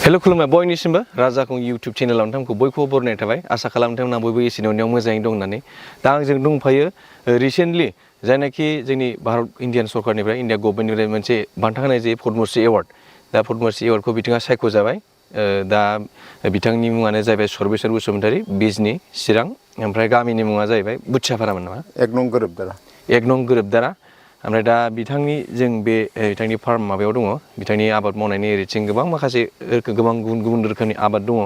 हेल' खुलुमबाय बयनिसिमबो राजाखुं इउटुब चेनेलाव नोंथांखौ बयखौबो बरायनाय थाबाय आसा खालामो नोंथांमोना बयबो एसेनियाव मोजाङै दं होननानै दा आंजों दंफायो रिसेन्टलि जायनाखि जोंनि भारत इन्डियान सरकारनिफ्राय इन्डिया गभर्नमेन्टनिफ्राय मोनसे बान्था होनाय जायो पद्मश्री एवार्ड दा पद्मश्री एवार्डखौ बिथाङा सायख'जाबाय दा बिथांनि मुङानो जाहैबाय सर्बेस्वर बसुमतारी बिजनि चिरां ओमफ्राय गामिनि मुङा जाहैबाय बुथियाफारामोन नामा एक नं गोरोबदारा गोरोबदारा ओमफ्राय दा बिथांनि जों बे बिथांनि फार्म माबायाव दङ बिथांनि आबाद मावनायनि एरिथिं गोबां माखासे गोबां गुबुन गुबुन रोखोमनि आबाद दङ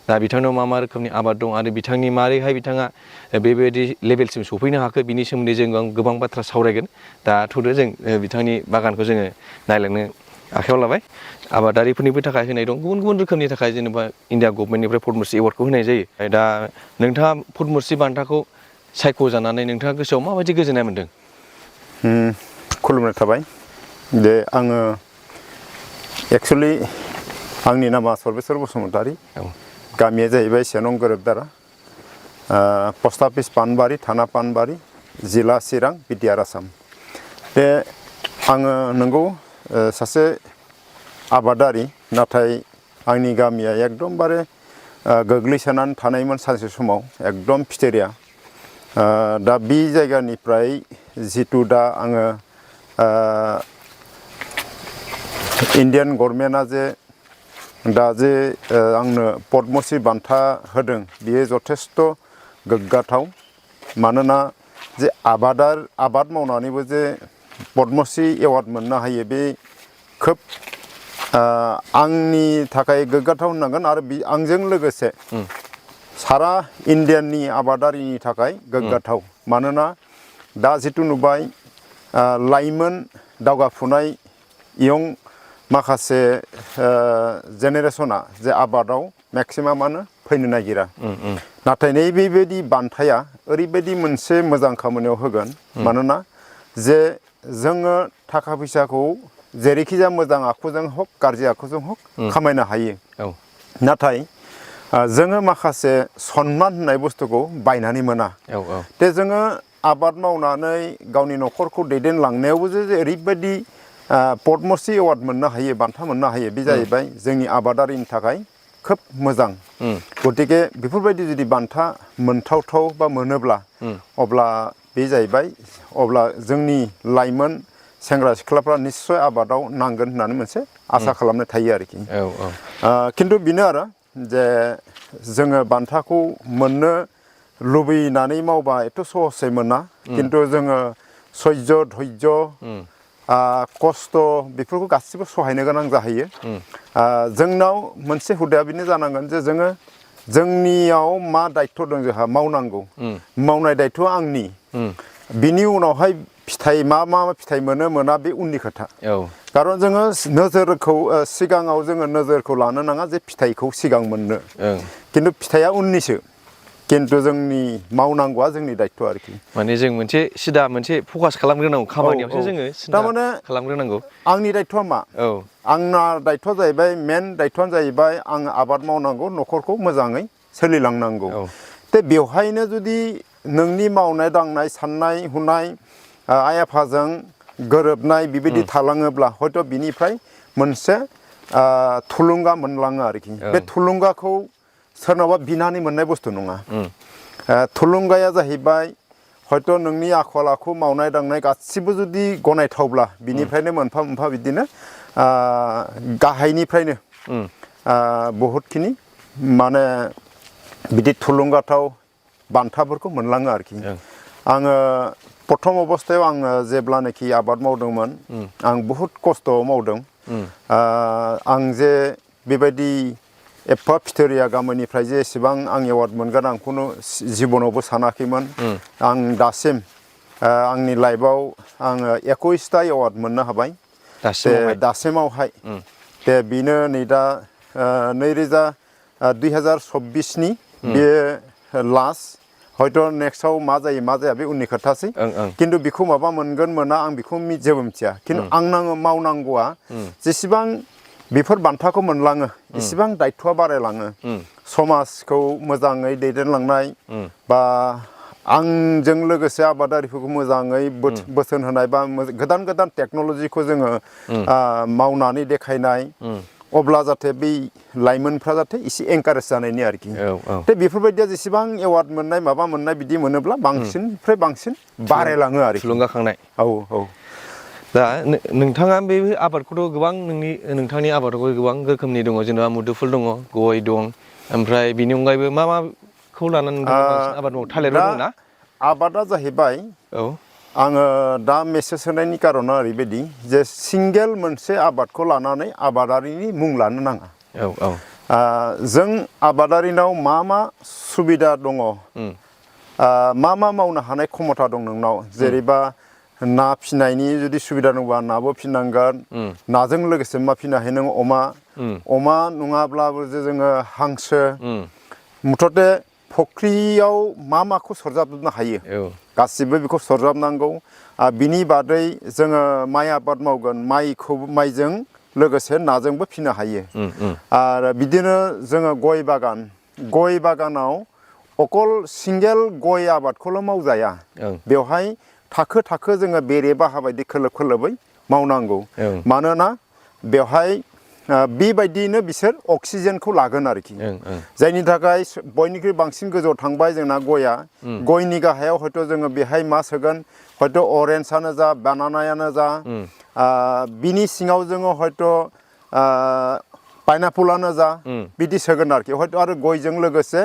दा बिथांनाव मा रोखोमनि आबाद दं आरो बिथांनि मारैहाय बिथाङा बेबायदि लेभेलसिम सफैनो हाखो बिनि सोमोन्दै जों गोबां बाथ्रा सावरायगोन दा थ'दो जों बिथांनि बागानखौ जोङो नायलांनो आखायाव लाबाय आबादारिफोरनिबो थाखाय होनाय दं गुबुन गुबुन रोखोमनि थाखाय जेनेबा इन्डिया गभर्नमेन्टनिफ्राय पद्मश्री एवार्डखौ होनाय जायो दा नोंथाङा पद्मश्री बान्थाखौ सायख'जानानै नोंथाङा गोसोआव माबायदि गोजोननाय मोन्दों खुलुमनाय थाबाय दे आङो एक्सुवेलि आंनि नामा सर्बेस्वर बसुमतारी गामिया जाहैबाय से नं गोरोबदारा पस्ट अफिस पानबारि थाना पानबारि जिल्ला चिरां बिटिआर आसाम बे आङो नंगौ सासे आबादारि नाथाय आंनि गामिया एकदमबारे गोग्लैसोनानै थानायमोन सानसे समाव एकदम फिथेरिया दा बे जायगानिफ्राय जितु दा आङो इन्डियान गभर्नमेन्टआ दा जे आंनो पद्मश्री बान्था होदों बियो जथेस्थ' गोग्गाथाव मानोना जे आबाद मावनानैबो जे पद्मश्री एवार्ड मोननो हायो बे खोब आंनि थाखाय गोग्गाथाव होननांगोन आरो आंजों लोगोसे सारा इन्डियाननि आबादारिनि थाखाय गोग्गाथाव मानोना दा जितु नुबाय लाइमोन दावगाफुनाय इयं माखासे जेनेरेसना जे आबादाव मेक्सिमामानो फैनो नागिरा नाथाय नैबेबायदि बान्थाया ओरैबायदि मोनसे मोजां खामानियाव होगोन मानोना जे जोङो थाखा फैसाखौ जेरैखिजाया मोजां आखुजों हक गाज्रि आखुजों हक खामायनो हायो नाथाय जोङो माखासे सन्मान होननाय बुस्थुखौ बायनानै मोना दे जोङो आबाद मावनानै गावनि न'खरखौ दैदेनलांनायावबो जे ओरैबायदि पद्मश्री एवार्ड मोननो हायो बान्था मोननो हायो बे जाहैबाय जोंनि आबादारिनि थाखाय खोब मोजां गतिके बेफोरबायदि जुदि बान्था मोनथावथाव बा मोनोब्ला अब्ला बे जाहैबाय अब्ला जोंनि लाइमोन सेंग्रा सिख्लाफ्रा निस्सय आबादाव नांगोन होननानै मोनसे आसा खालामनाय थायो आरोखि खिन्थु बेनो आरो जे जोङो बान्थाखौ मोननो लुबैनानै मावबा एथ' सहसै मोना खिन्थु जोङो सैज्य धैर्य खस्थ' बेफोरखौ गासिबो सहायनो गोनां जाहैयो जोंनाव मोनसे हुदाया बेनो जानांगोन जे जोङो जोंनियाव मा दायथ' दं जोंहा मावनांगौ मावनाय दायथ'आ आंनि बिनि उनावहाय फिथाइ मा फिथाइ मोना बे उननि खोथा खारन जोङो नोजोरखौ सिगाङाव जोङो नोजोरखौ लानो नाङा जे फिथाइखौ सिगां मोननो खिन्थु फिथाइया उननिसो खिन्थु जोंनि मावनांगौआ जोंनि दायथ' आरोखि माने जों मोनसे सिदा मोनसे फकास खालामग्रोनांगौ खामानियावसो जोङो सिदा खालामग्रोनांगौ आंनि दायथ'आ मा आंना दायथ'आ जाहैबाय मेन दायथ'आनो जाहैबाय आं आबाद मावनांगौ न'खरखौ मोजाङै सोलिलांनांगौ दा बेवहायनो जुदि नोंनि मावनाय दांनाय साननाय हुनाय आइ आफाजों गोरोबनाय बेबायदि थालाङोब्ला हयथ' बिनिफ्राय मोनसे थुलुंगा मोनलाङो आरोखि बे थुलुंगाखौ सोरनावबा बिनानै मोननाय बुस्थु नङा थुलुंगाया जाहैबाय हयथ' नोंनि आखल आखु मावनाय दांनाय गासिबो जुदि गनायथावब्ला बिनिफ्रायनो मोनफा मोनफा बिदिनो गाहायनिफ्रायनो बहुतखिनि माने बिदि थुलुंगाथाव बान्थाफोरखौ मोनलाङो आरोखि आङो प्रथम अबस्थायाव आङो जेब्लानाखि आबाद मावदोंमोन आं बहुद खस्थ' मावदों आं जे बेबायदि एफा फिथोरिया गामिनिफ्राय जे एसेबां आं एवार्ड मोनगोन आं खुनु जिबनावबो सानाखैमोन आं दासिम आंनि लाइफआव आङो 21टा एवार्ड मोननो हाबाय दासिमावहाय दे बेनो नै दा 2024नि बे लास्ट हयथ' नेक्स्टआव मा जाया बे उननि खोथासै खिन्थु बेखौ माबा मोनगोन मोना आं बेखौ जेबो मिथिया खिन्थु आंनाङो मावनांगौआ जेसेबां बेफोर बान्थाखौ मोनलाङो इसेबां दायथ'आ बारायलाङो समाजखौ मोजाङै दैदेनलांनाय बा आंजों लोगोसे आबादारिफोरखौ मोजाङै बोसोन होनाय बा गोदान टेक्न'लजिखौ जोङो मावनानै देखायनाय अब्ला जाहाथे बै लाइमोनफ्रा जाहाथे एसे एनकारेज जानायनि आरोखि दा बेफोरबायदिया जेसेबां एवार्ड मोननाय माबा मोननाय बिदि मोनोब्ला बांसिननिफ्राय बांसिन बारायलाङो आरोखि थुलुंगाखांनाय औ दा नोंथाङा बे आबादखौथ' गोबां नोंथांनि आबादावबो गोबां रोखोमनि दङ जेनेबा मुदुफुल दङ गय दं ओमफ्राय बिनि अनगायैबो माखौ लानानै नोंथाङा बांसिन आबाद मावो थालिरबो दा दङ ना आबादा जाहैबाय औ आङो दा मेसेज होनायनि कारना ओरैबायदि जे सिंगेल मोनसे आबादखौ लानानै आबादारिनि मुं लानो नाङा औ जों आबादारिनाव मा सुबिदा दङ मा मावनो हानाय क्षमता दं नोंनाव जेरैबा ना फिनायनि जुदि सुबिदा दंबा नाबो फिनांगोन नाजों लोगोसे मा फिनो हायो नों अमा नङाब्लाबो जे जोङो हांसो मुथते फुख्रियाव माखौ सरजाबनो हायो गासिबो बेखौ सरजाबनांगौ बिनि बादै जोङो माइ आबाद मावगोन माइजों लोगोसे नाजोंबो फिनो हायो आरो बिदिनो जोङो गय बागानाव अकल सिंगेल गय आबादखौल' मावजाया बेवहाय थाखो जोङो बेरे बाहा बायदि खोलोबै मावनांगौ मानोना बेवहाय बेबायदियैनो बिसोर अक्सिजेनखौ लागोन आरोखि जायनि थाखाय बयनिख्रुइ बांसिन गोजौआव थांबाय जोंना गयनि गाहायाव हयथ' जोङो बेहाय मा सोगोन हयथ' अरेन्जआनो जा बानानायानो जा बिनि सिङाव जोङो हयथ' पाइनापलानो जा बिदि सोगोन आरोखि हयथ' आरो गयजों लोगोसे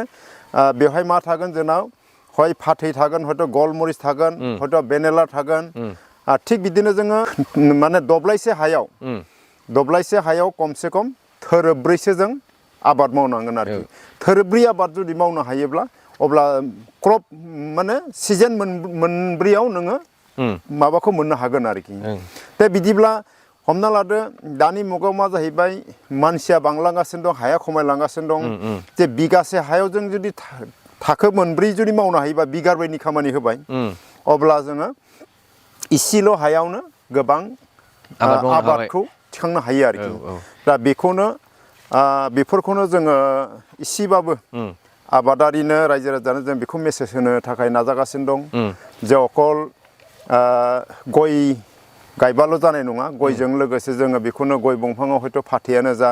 बेवहाय मा थागोन जोंनाव हय फाथै थागोन हयथ' गलमरिच थागोन हयथ' भेनिला थागोन थिग बिदिनो जोङो माने दब्लायसे हायाव खमसे खम थोरोब्रैसो जों आबाद मावनांगोन आरोखि थोरोब्रै आबाद जुदि मावनो हायोब्ला अब्ला क्रप माने सिजन मोनब्रैयाव नोङो माबाखौ मोननो हागोन आरोखि दा बिदिब्ला हमना लादो दानि मुगायाव मा जाहैबाय मानसिया बांलांगासिनो दं हाया खमायलांगासिनो दं जे बिगासे हायाव जों जुदि थाखो मोनब्रै जुदि मावनो हायोबा बिगाब्रैनि खामानि होबाय अब्ला जोङो इसेल' हायावनो गोबां आबादखौ थिखांनो हायो आरोखि दा बेफोरखौनो जोङो इसेबाबो आबादारिनो रायजो राजानो जों बेखौ मेसेज होनो थाखाय नाजागासिनो दं जे अकल गय गायबाल' जानाय नङा गयजों लोगोसे जोङो बेखौनो गय दंफाङाव हयथ' फाथैयानो जा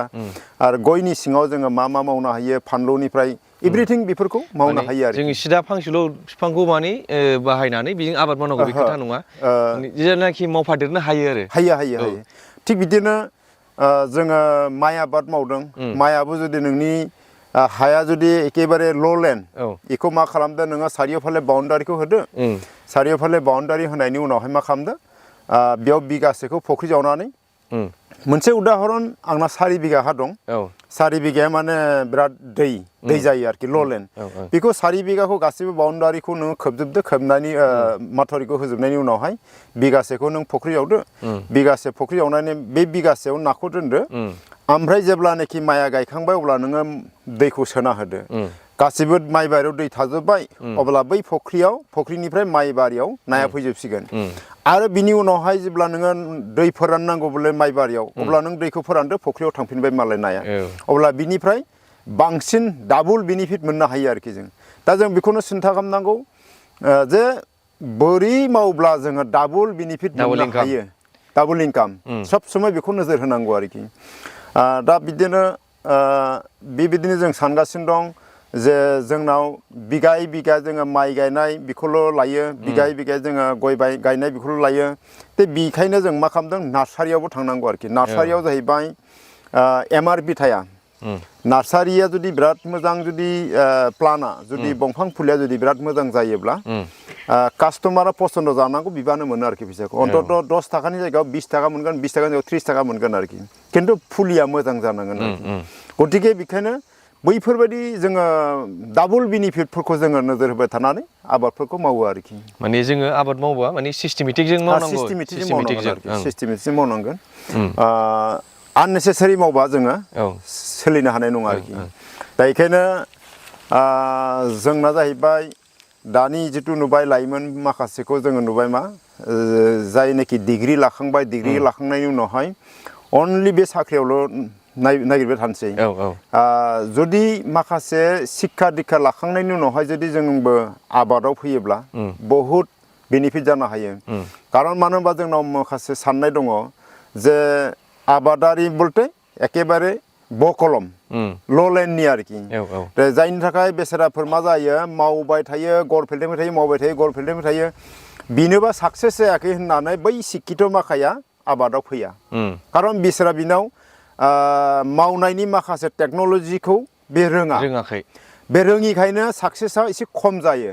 आरो गयनि सिङाव जोङो मा मावनो हायो फानलुनिफ्राय एभ्रिथिं बेफोरखौ मावनो हायो आरो जों सिदा फांसेल' बिफांखौ माने बाहायनानै बेजों आबाद मावनांगौ बे खोथा नङा जेनाखि मावफादेरनो हायो आरो हायो थिग बिदिनो जोङो माइ आबाद मावदों माइआबो जुदि नोंनि हाया जुदि एखेबारे ल'लेन्ड बेखौ मा खालामदो नोङो सारिय'फाले बाउन्डारिखौ होदो सारिय'फाले बाउन्डारि होनायनि उनावहाय मा खालामदो बेयाव बिगासेखौ फुख्रि जावनानै मोनसे उदाहरन आंना 4 बिगा हा दं 4 बिगाया माने बिराद दै जायो आरोखि ल'लेन्ड बेखौ 4 बिगाखौ गासिबो बाउन्डारिखौ नोङो खोबजोबदो खोबनायनि माथावरिखौ होजोबनायनि उनावहाय बिगासेखौ नों फुख्रि जावदो बिगासे फुख्रि जावनानै बे बिगासेयाव नाखौ दोनदो ओमफ्राय जेब्लानाखि माइया गायखांबाय अब्ला नोङो दैखौ सोना होदो गासिबो माइ बारियाव दै थाजोब्बाय अब्ला बै फुख्रिनिफ्राय माइ बारियाव नाया फैजोबसिगोन आरो बिनि उनावहाय जेब्ला नोङो दै फोराननांगौबोले माइ बारियाव अब्ला नों दैखौ फोरानदो फुख्रियाव थांफिनबाय मालाय नाया अब्ला बिनिफ्राय बांसिन डाबल बेनिफिट मोननो हायो आरोखि जों दा जों बेखौनो सिन्था खालामनांगौ जे बोरै मावब्ला जोङो डाबल बेनिफिट मोननो हायो डाबल इनकाम सब समय बेखौ नोजोर होनांगौ आरोखि दा बेबायदिनो जों सानगासिनो दं जे जोंनाव बिगा जोङो माइ गायनाय बेखौल' लायो बिगा जोङो गय गायनाय बेखौल' लायो दा बेखायनो जों मा खालामदों नार्सारियावबो थांनांगौ आरोखि नार्सारियाव जाहैबाय MRP थाया नार्सारिया जुदि बिराद मोजां जुदि प्लाना जुदि दंफां फुलिया जुदि बिराद मोजां जायोब्ला कास्टमारा पसन्द जानांगौ बिबानो मोनो आरोखि फैसाखौ अन्तत 10 थाखानि जायगायाव 20 थाखा मोनगोन 20 थाखानि जायगायाव 30 थाखा मोनगोन आरोखि खिन्थु फुलिया मोजां जानांगोन आरोखि गतिके बेखायनो बैफोरबायदि जोङो डाबल बेनिफिटफोरखौ जोङो नोजोर होबाय थानानै आबादफोरखौ मावो आरोखि माने जोङो आबाद मावोबा माने सिस्टेमेटिकजों मावनांगौ सिस्टेमेटिकजों मावनांगोन आननेसेसारि मावबा जोङो सोलिनो हानाय नङा आरोखि दा बेखायनो जोंना जाहैबाय दानि जिथु नुबाय लाइमोन माखासेखौ जोङो नुबाय मा जायनोखि डिग्री लाखांनायनि उनावहाय अनलि बे साख्रियावल' नागिरबाय थानोसै जुदि माखासे शिक्षा दीक्षा लाखांनायनि उनावहाय जुदि जोंबो आबादाव फैयोब्ला बहुद बेनिफिट जानो हायो खारन मानो होनबा जोंनाव माखासे साननाय दङ जे आबादारि बलते एकेबारे बकलम ल'लेन्डनि आरोखि जायनि थाखाय बेसेराफोर मा जायो मावबाय थायो गरफिल्डिंबाय थायो मावबाय थायो गरफिल्डिंबाय थायो बिनोबा साक्सेस जायाखै होननानै बै शिक्षित माखाया आबादाव फैया खारन बिसोरा बिनाव मावनायनि माखासे टेक्न'लजिखौ बे रोङाखै बे रोङिखायनो साक्सेसआ एसे खम जायो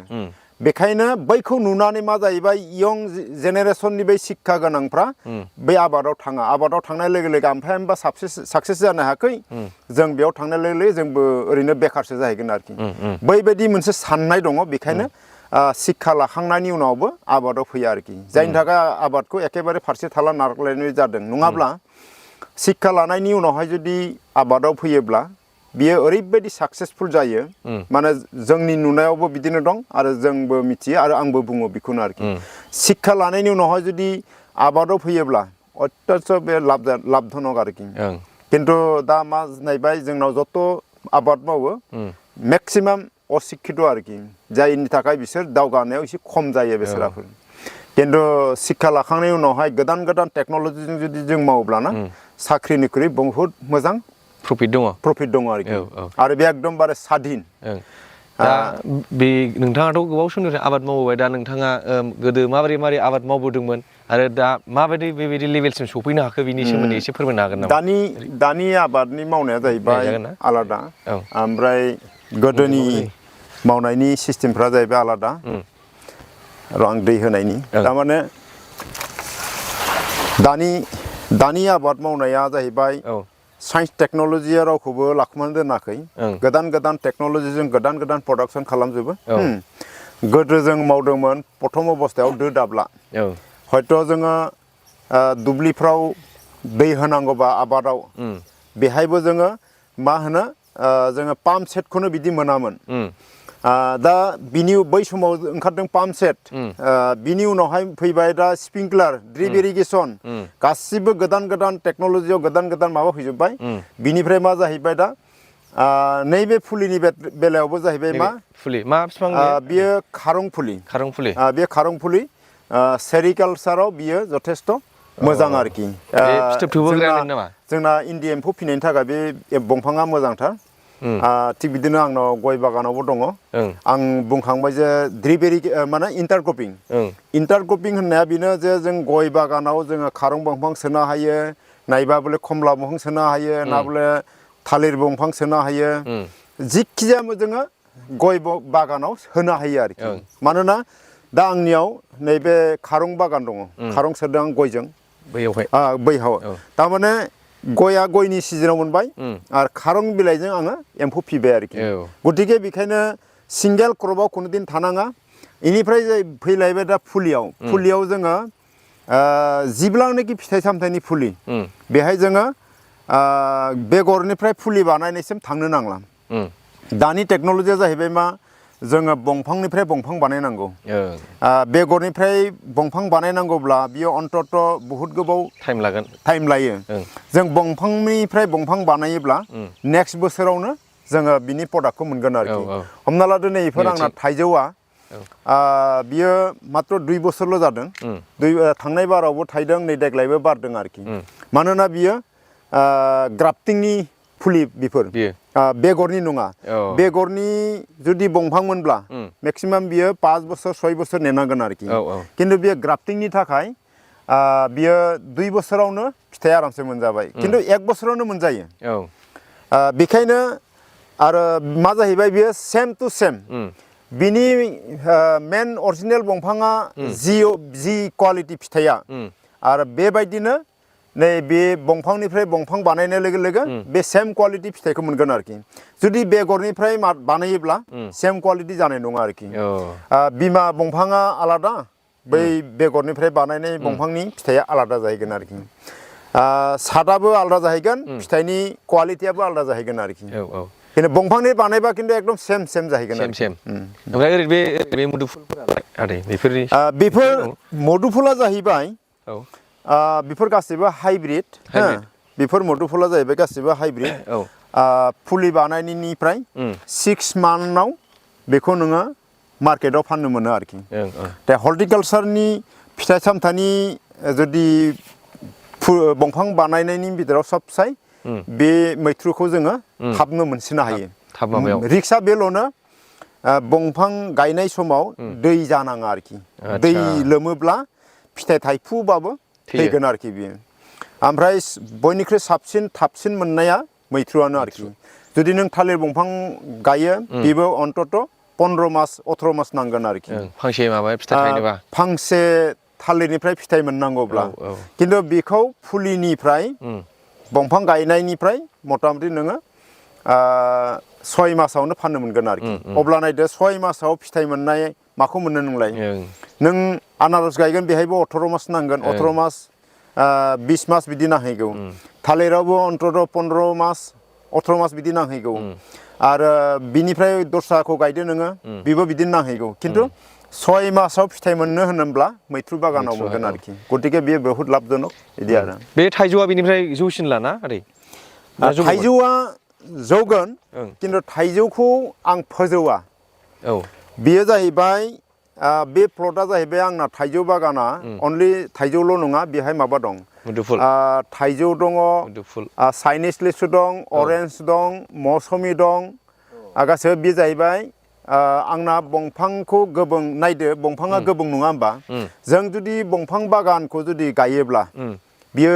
बेखायनो बैखौ नुनानै मा जाहैबाय इयं जेनेरेसननि बै शिक्षा गोनांफ्रा बै आबादाव थाङा आबादाव थांनाय लोगो लोगो ओमफ्राय होनबा साक्सेस जानो हायाखै जों बेयाव थांनाय लोगो लोगो जोंबो ओरैनो बेखारसो जाहैगोन आरोखि बैबायदि मोनसे साननाय दङ बेखायनो शिक्षा लाखांनायनि उनावबो आबादाव फैया आरोखि जायनि थाखाय आबादखौ एखेबारे फारसे थाला नारख्लायनाय जादों नङाब्ला शिक्षा लानायनि उनावहाय जुदि आबादाव फैयोब्ला बियो ओरैबायदि साक्सेसफुल जायो माने जोंनि नुनायावबो बिदिनो दं आरो जोंबो मिथियो आरो आंबो बुङो बेखौनो आरोखि शिक्षा लानायनि उनावहाय जुदि आबादाव फैयोब्ला अत्यन्त बे लाबधनक आरोखि खिन्थु दा मा नायबाय जोंनाव जत आबाद मावो मेक्सिमाम अशिक्षित आरोखि जायनि थाखाय बिसोर दावगानायाव एसे खम जायो बेसोराफोर खिन्थु शिक्षा लाखांनायनि उनावहाय गोदान गोदान टेक्न'लजिजों जुदि जों मावोब्लाना साख्रिनिख्रुइ बहुत मोजां प्रफिट दङ आरोखि आरो बे एकदमबारे साधीन दा बे नोंथाङाथ' गोबाव समनिफ्राय आबाद मावबाय दा नोंथाङा गोदो माबोरै आबाद मावबोदोंमोन आरो दा माबायदि बेबायदि लेभेलसिम सफैनो हाखो बिनि सोमोन्दै एसे फोरमायनो हागोन नामा दानि आबादनि मावनाया जाहैबाय आलादा ओमफ्राय गोदोनि मावनायनि सिस्टेमफ्रा जाहैबाय आलादा र' आं दै होनायनि थारमाने दानि आबाद मावनाया जाहैबाय साइन्स टेक्न'लजिया रावखौबो लाखुमानो दोनाखै गोदान गोदान टेक्न'लजिजों गोदान गोदान प्रडाक्सन खालामजोबो गोदो जों मावदोंमोन प्रथम अबस्थायाव दो दाब्ला हयथ' जोङो दुब्लिफ्राव दै होनांगौबा आबादाव बेहायबो जोङो मा होनो जोङो पाम्प सेटखौनो बिदि मोनामोन दा बिनि बै समाव ओंखारदों पाम्प सेट बिनि उनावहाय फैबाय दा स्प्रिंकलार ड्रिप इरिगेसन गासिबो गोदान गोदान टेक्न'लजियाव गोदान गोदान माबा फैजोब्बाय बिनिफ्राय मा जाहैबाय दा नैबे फुलिनि बेलायावबो जाहैबाय मा बिफां बियो खारं फुलि बे खारं फुलि सेरिकालचाराव बियो जथेस्थ' मोजां आरोखि जोंना इन्दि एम्फौ फिनायनि थाखाय बे दंफाङा मोजांथार थिग बिदिनो आंनाव गय बागानावबो दङ आं बुंखांबाय जे ड्रिप माने इन्टारक्रपिं होननाया बेनो जे जों गय बागानाव जोङो खारं दंफां सोनो हायो नायबा बले खमला दंफां सोनो हायो ना बले थालिर दंफां सोनो हायो जिखिजाया जोङो गय बागानाव होनो हायो आरोखि मानोना दा आंनियाव नैबे खारं बागान दङ खारं सोदों आं गयजों बैहाव थारमाने गया गयनि सिजनाव मोनबाय आरो खारं बिलाइजों आङो एम्फौ फिबाय आरोखि गतिके बेखायनो सिंगेल क्रपआव खुनु दिन थानाङा इनिफ्राय फैलायबाय दा फुलियाव जोङो जेब्लानाखि फिथाइ सामथाइनि फुलि बेहाय जोङो बेगरनिफ्राय फुलि बानायनायसिम थांनो नांला दानि टेक्न'लजिया जाहैबाय मा जोङो दंफांनिफ्राय दंफां बानायनांगौ बेगरनिफ्राय दंफां बानायनांगौब्ला बियो अन्तत बहुत गोबाव टाइम लायो जों दंफांनिफ्राय दंफां बानायोब्ला नेक्स्ट बोसोरावनो जोङो बिनि प्रडाक्टखौ मोनगोन आरोखि हमना लादो नै बेफोर आंना थाइजौआ बियो मात्र 2 बोसोरल' जादों थांनाय बारावबो थाइदों नै देग्लायबो बारदों आरोखि मानोना बियो ग्राफ्टिंनि फुलि बेफोर बेगरनि नङा बेगरनि जुदि दंफांमोनब्ला मेक्सिमाम बियो 5 बोसोर 6 बोसोर नेनांगोन आरोखि खिन्थु बियो ग्राफ्टिंनि थाखाय बियो 2 बोसोरावनो फिथाइ आरामसे मोनजाबाय खिन्थु 1 बोसोरावनो मोनजायो बेखायनो आरो मा जाहैबाय बियो सेम टु सेम बिनि मेन अरिजिनेल दंफाङा जि क्वालिटि फिथाइया आरो बेबायदिनो नै बे दंफांनिफ्राय दंफां बानायनाय लोगो लोगो बे सेम क्वालिटि फिथाइखौ मोनगोन आरोखि जुदि बेगरनिफ्राय बानायोब्ला सेम क्वालिटि जानाय नङा आरोखि बिमा दंफाङा आलादा बै बेगरनिफ्राय बानायनाय दंफांनि फिथाइया आलादा जाहैगोन आरोखि सादाबो आलादा जाहैगोन फिथाइनि क्वालिटियाबो आलादा जाहैगोन आरोखि खिन्थु दंफांनि बानायबा खिन्थु एकदम सेम जाहैगोन ओमफ्राय बे मुदुफुलफोर मुदुफुला जाहैबाय बेफोर गासैबो हाइब्रिद बेफोर मुदुफुला जाहैबाय गासैबो हाइब्रिद फुलि बानायनायनिफ्राय 6 मान्थआव बेखौ नोङो मार्केटाव फाननो मोनो आरोखि दा हर्टिकालचारनि फिथाइ सामथाइनि जुदि दंफां बानायनायनि बिथोराव सबसाय बे मैथ्रुखौ जोङो थाबनो मोनसिनो हायो थाब माबायाव रिक्सा बेल'नो बंफां गायनाय समाव दै जानाङा आरोखि दै लोमोब्ला फिथाइ थाइफुबाबो थैगोन आरोखि बियो ओमफ्राय बयनिख्रुइ साबसिन थाबसिन मोननाया मैथ्रुआनो आरोखि जुदि नों थालिर बंफां गायो बेबो अन्तत 15 मास 18 मास नांगोन आरोखि फांसे माबा फिथाइ थायनोबा फांसे थालिरनिफ्राय फिथाइ मोननांगौब्ला खिन्थु बेखौ फुलिनिफ्राय बंफां गायनायनिफ्राय मथा मथि नोङो 6 मासावनो फाननो मोनगोन आरोखि अब्ला नायदो 6 मासाव फिथाइ मोननाय माखौ मोननो नोंलाय नों आनारस गायगोन बेहायबो 18 मास नांगोन 18 मास 20 मास बिदि नांहैगौ थालिरावबो अन्तत 15 मास 18 मास बिदि नांहैगौ आरो बिनिफ्राय दस्राखौ गायदो नोङो बेबो बिदिनो नांहैगौ खिन्थु 6 मासाव फिथाइ मोननो होनोब्ला मैथ्रु बागानाव मोनगोन आरोखि गतिके बेयो बहुत लाबजनक बिदि आरो बे थाइजौआ बिनिफ्राय जौसिन लाना आदै थाइजौआ जौगोन खिन्थु थाइजौखौ आं फोजौआ बेयो जाहैबाय बे प्लटआ जाहैबाय आंना थाइजौ बागाना अनलि थाइजौल' नङा बेहाय माबा दं थाइजौ दङ चाइनिस लिसु दं अरेन्ज दं मौसुमि दं गासैबो बे जाहैबाय आंना बंफांखौ गोबों नायदो बंफाङा गोबों नङा होमबा जों जुदि बंफां बागानखौ जुदि गायोब्ला बियो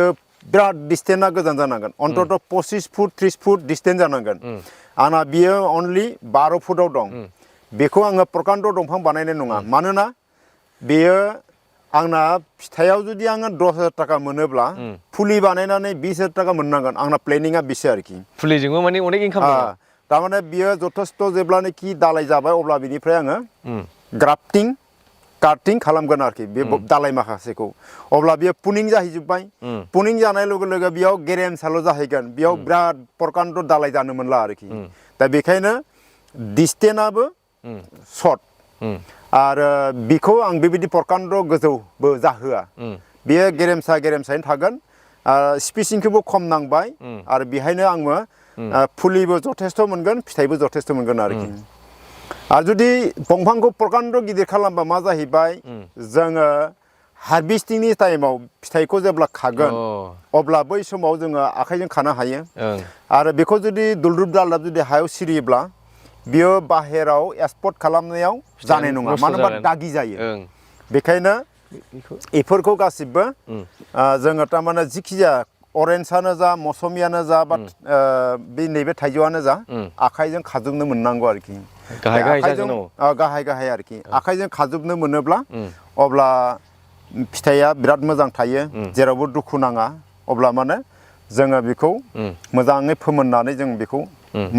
बिराद डिस्टेन्सआ गोजान जानांगोन अन्तत 25 फुट 30 फुट डिस्टेन्स जानांगोन आंना बियो अनलि 12 फुटाव दं बेखौ आङो प्रकान्ड दंफां बानायनाय नङा मानोना बेयो आंना फिथाइयाव जुदि आङो 10,000 थाखा मोनोब्ला फुलि बानायनानै 20,000 थाखा मोननांगोन आंना प्लेनिंआ बेसो आरोखि फुलिजोंबो माने अनेक इनकाम दङ थारमाने बियो जथेस्थ जेब्लानोखि दालाय जाबाय अब्ला बिनिफ्राय आङो ग्राफ्टिं काटिं खालामगोन आरोखि बे दालाय माखासेखौ अब्ला बियो पुनिं जाहैजोब्बाय पुनिं जानाय लोगो लोगो बेयाव गेरेमसाल' जाहैगोन बेयाव बिराद प्रकान्ड दालाय जानो मोनला आरोखि दा बेखायनो डिस्टेन्सआबो सर्ट आरो बिखौ आं बेबायदि प्रकान्ड गोजौबो जाहोआ बेयो गेरेमसायैनो थागोन स्पेसिंखौबो खम नांबाय आरो बेहायनो आङो फुलिबो जथेस्थ मोनगोन फिथाइबो जथेस्थ मोनगोन आरोखि आरो जुदि दंफांखौ प्रकान्ड गिदिर खालामबा मा जाहैबाय जोङो हारभेस्टिंनि टाइमाव फिथाइखौ जेब्ला खागोन अब्ला बै समाव जोङो आखाइजों खानो हायो आरो बेखौ जुदि दुलदुब दालदाब जुदि हायाव सिरियोब्ला बियो बाहेराव एक्सपर्ट खालामनायाव जानाय नङा मानो होनबा दागि जायो बेखायनो बेफोरखौ गासिबो जोङो थारमाने जिखि जाया अरेन्जआनो जा मौसुमियानो जा बा बे नैबे थाइजौआनो जा आखाइजों खाजोबनो मोननांगौ आरोखि गाहाय आरोखि आखाइजों खाजोबनो मोनोब्ला अब्ला फिथाइया बिराद मोजां थायो जेरावबो दुखु नाङा अब्ला माने जोङो बेखौ मोजाङै फोमोननानै जों बेखौ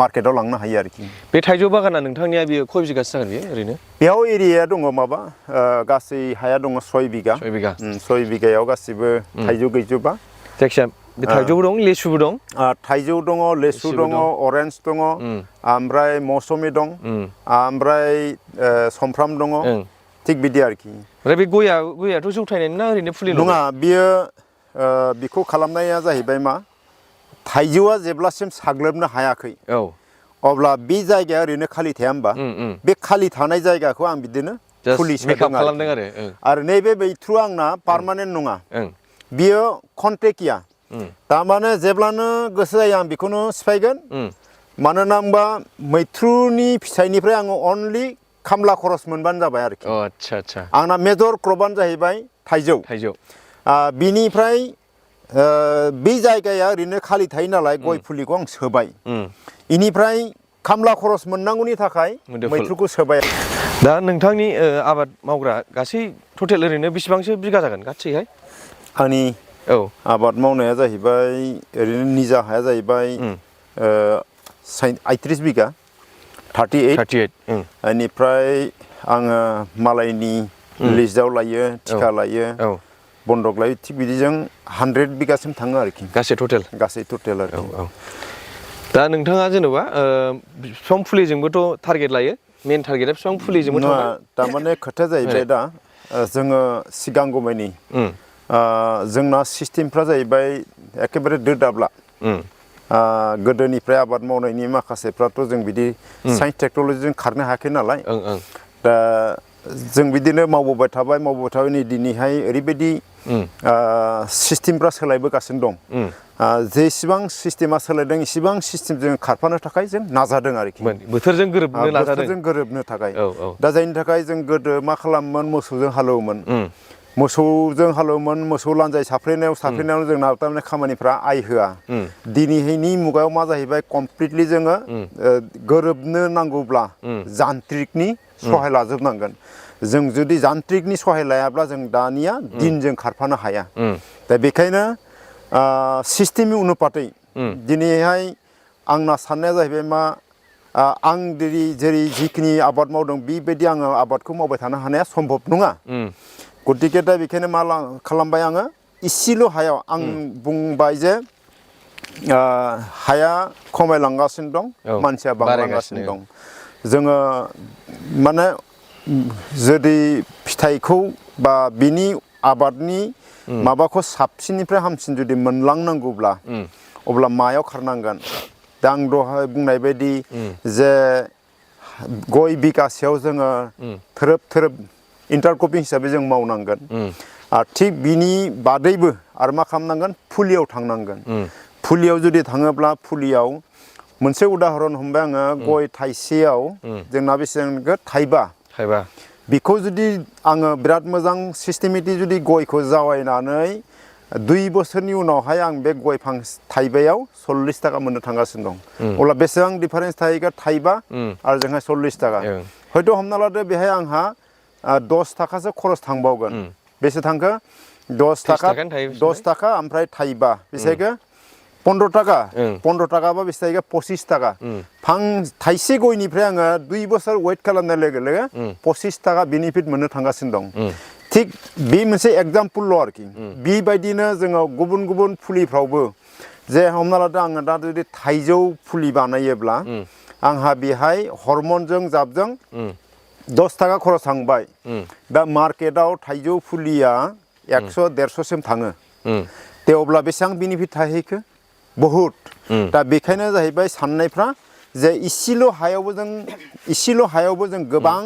मार्केटाव लांनो हायो आरोखि बे थाइजौ बागाना नोंथांनिया बियो खय बिगासो जागोन बेयो ओरैनो बेयाव एरियाया दङ माबा गासै हाया दङ 6 बिगा 6 बिगायाव गासिबो थाइजौ गैजोबा जायखिजाया बे थाइजौबो दं लेसुबो दं थाइजौ दङ लेसु दङ अरेन्ज दङ ओमफ्राय मौसुमि दं ओमफ्राय समफ्राम दङ थिग बिदि आरोखि ओमफ्राय बे गयाथ' जौथायनाय ना ओरैनो फुलि नङा बियो बिखौ खालामनाया जाहैबाय मा थाइजौआ जेब्लासिम साग्लोबनो हायाखै अब्ला बे जायगाया ओरैनो खालि थाया होमबा बे खालि थानाय जायगाखौ आं बिदिनो फुलि सोदों आरो नैबे मैथ्रुआ आंना पार्मानेन्ट नङा बियो कन्टेकिया थारमाने जेब्लानो गोसो जायो आं बेखौनो सिफायगोन मानोना होनबा मैथ्रुनि फिथाइनिफ्राय आङो अनलि खामला खरस मोनबानो जाबाय आरोखि आंना मेजर क्रपआनो जाहैबाय थाइजौ बिनिफ्राय बे जायगाया ओरैनो खालि थायो नालाय गय फुलिखौ आं सोबाय इनिफ्राय खामला खरस मोननांगौनि थाखाय मैथ्रुखौ सोबाय दा नोंथांनि आबाद मावग्रा गासै टटेल ओरैनो बेसेबांसो बिगा जागोन गासैहाय आंनि आबाद मावनाया जाहैबाय ओरैनो निजा हाया जाहैबाय 38 बिगा 38 बेनिफ्राय आङो मालायनि लिस्टआव लायो थिखा लायो बन्दक लायो थिग बिदिजों 100 बिगासिम थाङो आरोखि गासै टटेल आरोखि दा नोंथाङा जेनेबा बिफां फुलिजोंबोथ' टारगेट लायो मेन टारगेटआ बिफां फुलिजोंबो थाबाय थारमाने खोथाया जाहैबाय दा जोङो सिगांगौमानि जोंना सिस्टेमफ्रा जाहैबाय एखेबारे दो दाब्ला गोदोनिफ्राय आबाद मावनायनि माखासेफ्राथ' जों बिदि साइन्स टेक्न'लजिजों खारनो हायाखै नालाय दा जों बिदिनो मावबोबाय थाबाय नै दिनैहाय ओरैबायदि सिस्टेमफ्रा सोलायबोगासिनो दं जेसेबां सिस्टेमा सोलायदों इसेबां सिस्टेमजों खारफानो थाखाय जों नाजादों आरोखि बोथोरजों गोरोबनो नाजादों बोथोरजों गोरोबनो थाखाय दा जायनि थाखाय जों गोदो मा खालामोमोन मोसौजों हालेवोमोन मोसौ लान्जाय साफ्रेनायाव जोंना थारमाने खामानिफ्रा आइ होआ दिनैहायनि मुगायाव मा जाहैबाय कमप्लिटलि जोङो गोरोबनो नांगौब्ला जान्त्रिकनि सहाय लाजोबनांगोन जों जुदि जान्त्रिकनि सहाय लायाब्ला जों दानिया दिनजों खारफानो हाया दा बेखायनो सिस्टेमनि अनुपातै दिनैहाय आंना साननाया जाहैबाय मा आं जेरै जिखिनि आबाद मावदों बेबायदि आङो आबादखौ मावबाय थानो हानाया सम्भब नङा गतिके दा बेखायनो मा खालामबाय आङो इसेल' हायाव आं बुंबाय जे हाया खमायलांगासिनो दं मानसिया बांलांगासिनो दं जोङो माने जुदि फिथाइखौ बा बिनि आबादनि माबाखौ साबसिननिफ्राय हामसिन जुदि मोनलांनांगौब्ला अब्ला मायाव खारनांगोन दा आं दहाय बुंनाय बायदि जे गय बिगासेयाव जोङो थोरोब इन्टारक्रपिं हिसाबै जों मावनांगोन थिग बिनि बादैबो आरो मा खालामनांगोन फुलियाव थांनांगोन फुलियाव जुदि थाङोब्ला फुलियाव मोनसे उदाहरन हमबाय आङो गय थाइसेयाव जोंना बेसेबां थाइबा बेखौ जुदि आङो बिराद मोजां सिस्टेमेटिक जुदि गयखौ जावायनानै 2 बोसोरनि उनावहाय आं बे गय थाइबायाव 40 थाखा मोननो थांगासिनो दं अब्ला बेसेबां डिफारेन्स थाहैगोन थाइबा आरो जोंहा 40 थाखा हयथ' हमना लादो बेहाय आंहा 10 थाखासो खरस थांबावगोन बेसे थांखो 10 थाखा ओमफ्राय थाइबा बेसेबां 15 थाखाबा बेसे जाहैगोन 25 थाखा थाइसे गयनिफ्राय आङो 2 बोसोर वेट खालामनाय लोगो लोगो 25 थाखा बेनिफिट मोननो थांगासिनो दं थिग बे मोनसे एग्जाम्पल आरोखि बेबायदिनो जोङो गुबुन गुबुन फुलिफ्रावबो जे हमना लादो आङो दा जुदि थाइजौ फुलि बानायोब्ला आंहा बेहाय हरमनजों जाबजों 10 थाखा खरस थांबाय दा मार्केटाव थाइजौ फुलिया 100-150 सिम थाङो दे अब्ला बेसेबां बेनिफिट थाहैखो बहुद दा बेखायनो जाहैबाय साननायफ्रा जे इसेल' हायावबो जों गोबां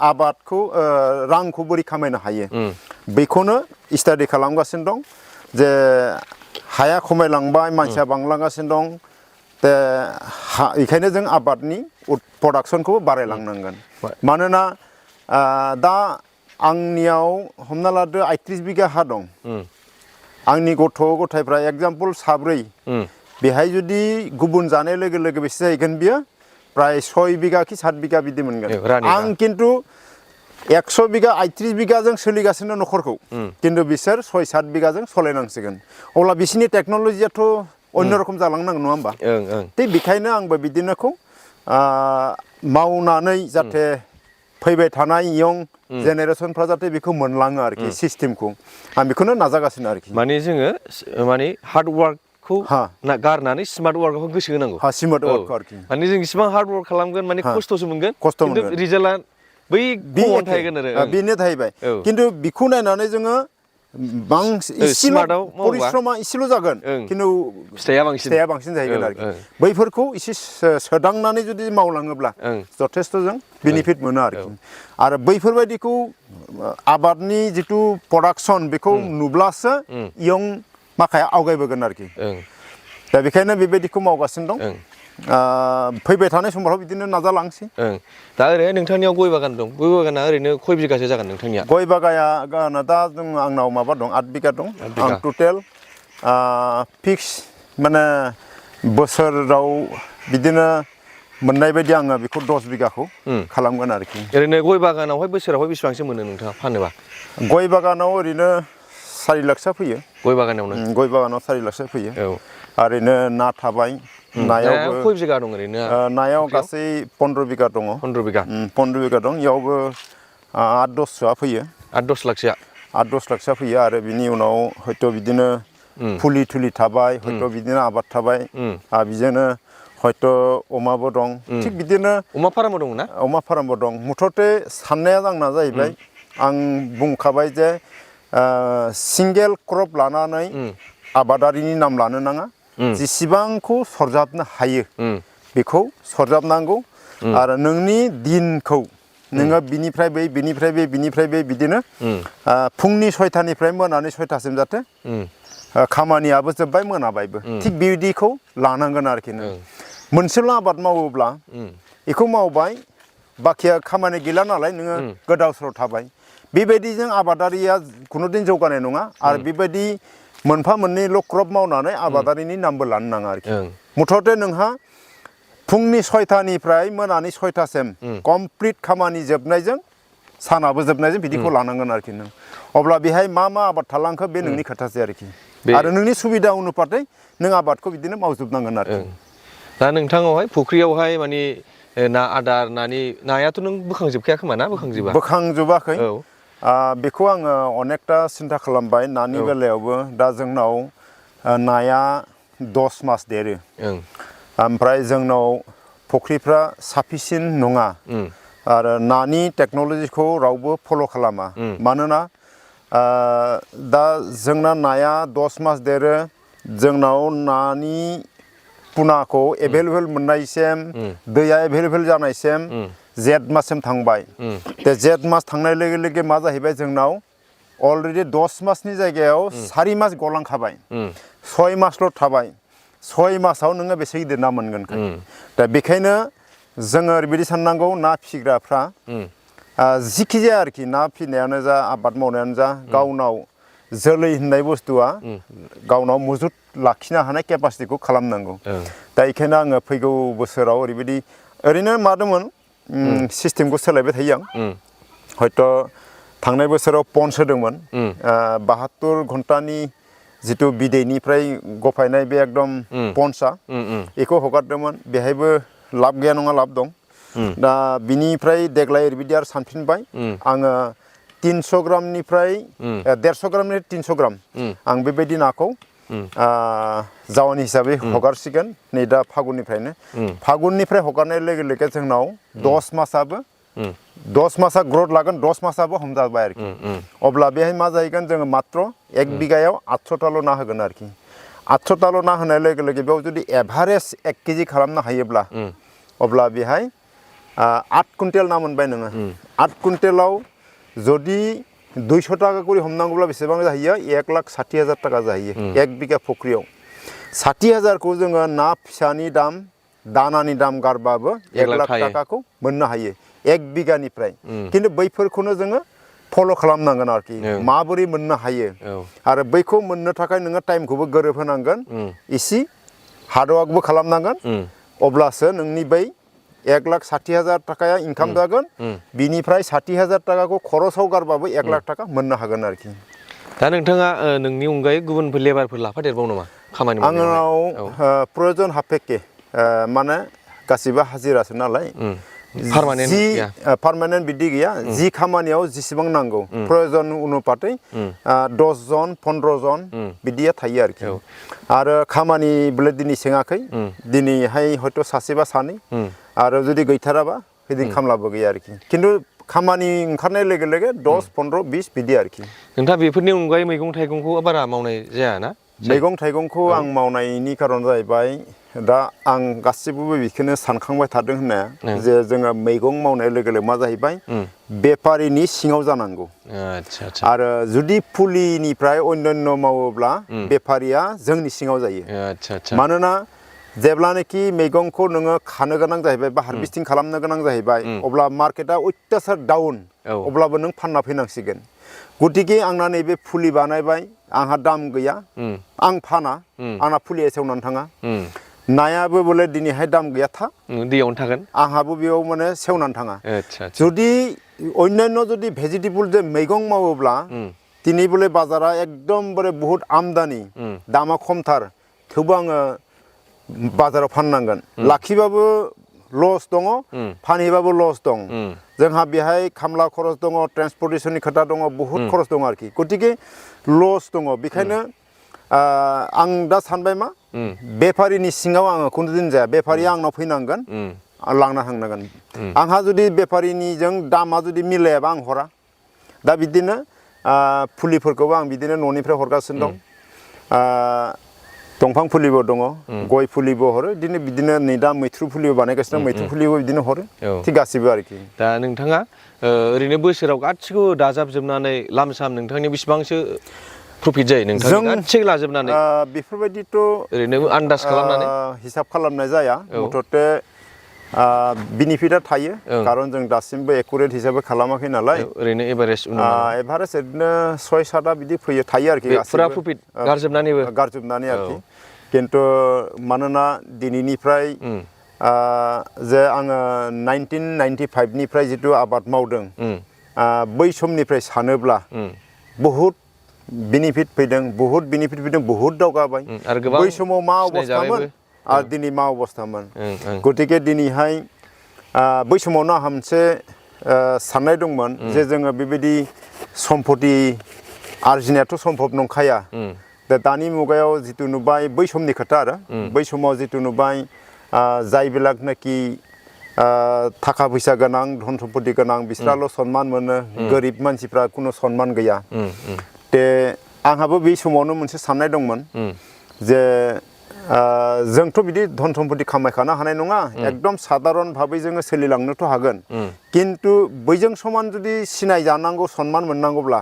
आबादखौ रांखौ बोरै खामायनो हायो बेखौनो स्टाडि खालामगासिनो दं जे हाया खमायलांबाय मानसिया बांलांगासिनो दं दा बेखायनो जों आबादनि प्रडाक्सनखौ बारायलांनांगोन मानोना दा आंनियाव हमना लादो 38 बिगा हा दं आंनि गथ' गथायफ्रा एग्जाम्पल 7 बेहाय जुदि गुबुन जानाय लोगो लोगो बेसे जाहैगोन बियो प्राय 6 बिगा कि 7 बिगा बिदि मोनगोन आं खिन्थु 100 बिगा 38 बिगाजों सोलिगासिनो न'खरखौ खिन्थु बिसोर 6-7 बिगाजों सलायनांसिगोन अब्ला बिसोरनि टेक्न'लजियाथ' अन्य रखम जालांनांगोन नङा होमबा थिग बेखायनो आंबो बिदिनोखौ मावनानै जाहाथे फैबाय थानाय इयं जेनेरेसनफ्रा जाहाथे बेखौ मोनलाङो आरोखि सिस्टेमखौ आं बेखौनो नाजागासिनो आरोखि माने जोङो हार्ड वार्कखौ गारनानै स्मार्ट वार्कखौ गोसो होनांगौ स्मार्ट वार्कखौ आरोखि माने जों इसिबां हार्ड वार्क खालामगोन माने खस्थ'सो मोनगोन खिन्थु रिजाल्टआ बै खमावनो थाहैगोन आरो बेनो थाहैबाय खिन्थु बेखौ नायनानै जोङो परिश्रमा इसेल' जागोन खिन्थु फिथाइया बांसिन जाहैगोन आरोखि बैफोरखौ एसे सोदांनानै जुदि मावलाङोब्ला जथेस्थ' जों बेनिफिट मोनो आरोखि आरो बैफोरबायदिखौ आबादनि जिथु प्रडाक्सन बेखौ नुब्लासो इयं माखाया आवगायबोगोन आरोखि दा बेखायनो बेबायदिखौ मावगासिनो दं फैबाय थानाय समफ्राव बिदिनो नाजालांसै दा ओरैनो नोंथांनियाव गय बागान दं गय बागाना ओरैनो खय बिगासो जागोन नोंथांनिया गय बागाना दा आंनाव माबा दं 8 बिगा दं आं टटेल फिक्स माने बोसोराव बिदिनो मोननाय बायदि आङो बेखौ 10 बिगाखौ खालामगोन आरोखि ओरैनो गय बागानावहाय बोसोरावहाय बेसेबांसो मोनो नोंथाङा फानोबा गय बागानाव ओरैनो 4 लाखसो फैयो गय बागानाव 4 लाखसो फैयो ओरैनो ना थाबाय नायावबो खय बिगा दं ओरैनो नायाव गासै 15 बिगा दङ 15 बिगा 15 बिगा दं इयावबो 8-10सोआ फैयो 8-10 लाखसोआ 8-10 लाखसोआ फैयो आरो बिनि उनाव हयथ' बिदिनो फुलि थुलि थाबाय हयथ' बिदिनो आबाद थाबाय बिजोंनो हयथ' अमाबो दं थिग बिदिनो अमा फार्मबो दं ना अमा फार्मबो दं मुथते साननाया आंना जाहैबाय आं बुंखाबाय जे सिंगेल क्रप लानानै आबादारिनि नाम लानो नाङा जेसेबांखौ सरजाबनो हायो बेखौ सरजाबनांगौ आरो नोंनि दिनखौ नोङो बिनिफ्राय बै बिदिनो फुंनि 6टानिफ्राय मोनानि 6टासिम जाहाथे खामानियाबो जोब्बाय मोनाबायबो थिग बिदिखौ लानांगोन आरोखि नों मोनसेल' आबाद मावोब्ला बेखौ मावबाय बाखिया खामानि गैला नालाय नोङो गोदाव सोराव थाबाय बेबायदिजों आबादारिया खुनुदिन जौगानाय नङा आरो बेबायदि मोनफा मोननैल' क्रप मावनानै आबादारिनि नामबो लानो नाङा आरोखि मुथते नोंहा फुंनि 6टानिफ्राय मोनानि 6टासिम कमप्लिट खामानि जोबनायजों सानाबो जोबनायजों बिदिखौ लानांगोन आरोखि नों अब्ला बेहाय मा आबाद थालांखो बे नोंनि खोथासै आरोखि आरो नोंनि सुबिदा अनुपातै नों आबादखौ बिदिनो मावजोबनांगोन आरोखि दा नोंथाङावहाय फुख्रियावहाय माने ना आदार नायाथ' नों बोखांजोबखाया खोमा ना बोखांजोबा बोखांजोबाखै बेखौ आङो अनेकथा सिन्था खालामबाय नानि बेलायावबो दा जोंनाव नाया 10 मास देरो ओमफ्राय जोंनाव फुख्रिफ्रा साफिसियेन्ट नङा आरो नानि टेक्न'लजिखौ रावबो फल' खालामा मानोना दा जोंना नाया 10 मास देरो जोंनाव नानि पुनाखौ एभेलेबेल मोननायसिम दैया एभेलेबेल जानायसिम जेठ माससिम थांबाय दा जेठ मास थांनाय लोगो लोगो मा जाहैबाय जोंनाव अलरेडि 10 मासनि जायगायाव 4 मास गलांखाबाय 6 मासल' थाबाय 6 मासाव नोङो बेसे गिदिर ना मोनगोन दा बेखायनो जोङो ओरैबायदि साननांगौ ना फिसिग्राफ्रा जिखि जाया आरोखि ना फिसिनायानो जा आबाद मावनायानो जा गावनाव जोलै होननाय बुस्थुआ गावनाव मजुद लाखिनो हानाय केपासिटिखौ खालामनांगौ दा बेखायनो आङो फैगौ बोसोराव ओरैनो मादोंमोन सिस्टेमखौ सोलायबाय थायो आं हयथ' थांनाय बोसोराव पन्स होदोंमोन 72 घन्टानि जिथु बिदैनिफ्राय गफायनाय बे एकदम पन्सआ बेखौ हगारदोंमोन बेहायबो लाब गैया नङा लाब दं दा बिनिफ्राय देग्लाय ओरैबायदि आरो सानफिनबाय आङो 300 ग्रामनिफ्राय 150 ग्रामनिफ्राय 300 ग्राम आं बेबायदि नाखौ जावानि हिसाबै हगारसिगोन नै दा फागुननिफ्राय हगारनाय लोगो लोगो जोंनाव 10 मासा ग्रथ लागोन 10 मासाबो हमजाबाय आरोखि अब्ला बेहाय मा जाहैगोन जोङो मात्र 1 बिगायाव 800टाल' ना होगोन आरोखि 800टाल' ना होनाय लोगो लोगो बेयाव जुदि एभारेज 1 केजि खालामनो हायोब्ला अब्ला बेहाय 8 कुइन्टेल ना मोनबाय नोङो 8 कुइन्टेलाव जुदि 200 टाका करि हमनांगौब्ला बेसेबां जाहैयो 1,60,000 टाका जाहैयो 1 बिगा फुख्रियाव 60,000खौ जोङो ना फिसानि दाम दानानि दाम गारबाबो 1 लाख टाकाखौ मोननो हायो 1 बिगानिफ्राय खिन्थु बैफोरखौनो जोङो फल' खालामनांगोन आरोखि माबोरै मोननो हायो आरो बैखौ मोननो थाखाय नोङो टाइमखौबो गोरोबहोनांगोन इसे हार्डवार्कबो खालामनांगोन अब्लासो नोंनि बै 1,60,000 टाकाया इनकाम जागोन बिनिफ्राय 60,000 टाकाखौ खरसाव गारबाबो 1 लाख टाका मोननो हागोन आरोखि दा नोंथाङा नोंनि अनगायै गुबुनफोर लेबारफोर लाफादेरबाव नामा खामानि मावनायाव आंनाव प्रयजन हाफेके माने गासिबो हाजिरासो नालाय पार्मानेन्ट बिदि गैया जि खामानियाव जेसेबां नांगौ प्रयजन अनुपातै 10 जन 15 जन बिदिया थायो आरोखि आरो खामानि बोले दिनै सोङाखै दिनैहाय हयथ' सासे बा सानै आरो जुदि गैथाराबा बिदिनो खामलाबो गैया आरोखि खिन्थु खामानि ओंखारनाय लोगो लोगो 10 15 20 बिदि आरोखि नोंथाङा बेफोरनि अनगायै मैगं थाइगंखौ बारा मावनाय जायाना मैगं थाइगंखौ आं मावनायनि खारन जाहैबाय दा आं गासिबो बेखौनो सानखांबाय थादों होननाया जे जोङो मैगं मावनाय लोगो लोगो मा जाहैबाय बेफारिनि सिङाव जानांगौ आरो जुदि फुलिनिफ्राय अन्यान्य मावोब्ला बेफारिया जोंनि सिङाव जायो मानोना जेब्लानाखि मैगंखौ नोङो खानो गोनां जाहैबाय बा हारभेस्टिं खालामनो गोनां जाहैबाय अब्ला मार्केटआ अत्यासार डाउन अब्लाबो नों फानना फैनांसिगोन गतिके आंना नैबे फुलि बानायबाय आंहा दाम गैया आं फाना आंना फुलिया सेवनानै थाङा नायाबो बोले दिनैहाय दाम गैया दैयावनो थागोन आंहाबो बेयाव माने सेवनानै थाङा जुदि अन्यान्य जुदि भेजिटेबल जे मैगं मावोब्ला दिनै बोले बाजारा एकदमबारे बहुत आमदानि दामा खमथार थेवबो आङो बाजाराव फाननांगोन लाखिबाबो लस दङ फानहैबाबो लस दं जोंहा बेहाय खामला खरस दङ ट्रेन्सपर्टेसननि खोथा दङ बहुत खरस दङ आरोखि गतिके लस दङ बेखायनो आं दा सानबाय मा बेफारिनि सिङाव आङो खुनुदिन जाया बेफारिया आंनाव फैनांगोन लांना थांनांगोन आंहा जुदि बेफारिनिजों दामा जुदि मिलायाबा आं हरा दा बिदिनो फुलिफोरखौबो आं बिदिनो न'निफ्राय हरगासिनो दं दंफां फुलिबो दङ गय फुलिबो हरो बिदिनो नै दा मैथ्रु फुलिबो बानायगासिनो मैथ्रु फुलिबो बिदिनो हरो थिग गासिबो आरोखि दा नोंथाङा ओरैनो बोसोराव गासिखौबो दाजाबजोबनानै लामसाम नोंथांनि बेसेबांसो प्रफिट जायो नोंथांनि गासिखौ लाजोबनानै बेफोरबायदिथ' ओरैनो आन्दाज खालामनानै हिसाब खालामनाय जाया मथथे बेनिफिटआ थायो खारन जों दासिमबो एकुरेट हिसाबै खालामाखै नालाय ओरैनो एभारेज एभारेज ओरैनो 6-7 बिदि फैयो थायो आरोखि फुरा प्रफिट गारजोबनानै आरोखि खिन्थु मानोना दिनैनिफ्राय जे आङो 1995 निफ्राय जितु आबाद मावदों बै समनिफ्राय सानोब्ला बहुद बेनिफिट फैदों बहुद दावगाबाय बै समाव मा अबस्थामोन आरो दिनै मा अबस्थामोन गतिके दिनैहाय बै समावनो आंहा मोनसे साननाय दंमोन जे जोङो बेबायदि सम्पति आरजिनायाथ' सम्भब नंखाया दा दानि मुगायाव जितु नुबाय बै समनि खोथा आरो बै समाव जितु नुबाय जायबिलाकनाखि थाखा फैसा गोनां धन सम्पति गोनां बिसोराल' सनमान मोनो गोरिब मानसिफ्रा खुनु सनमान गैया दे आंहाबो बे समावनो मोनसे साननाय दंमोन जे जोंथ' बिदि धन सम्पति खामायखानो हानाय नङा एकदम साधारन भाबै जोङो सोलिलांनोथ' हागोन खिन्थु बैजों समान जुदि सिनाय जानांगौ सनमान मोननांगौब्ला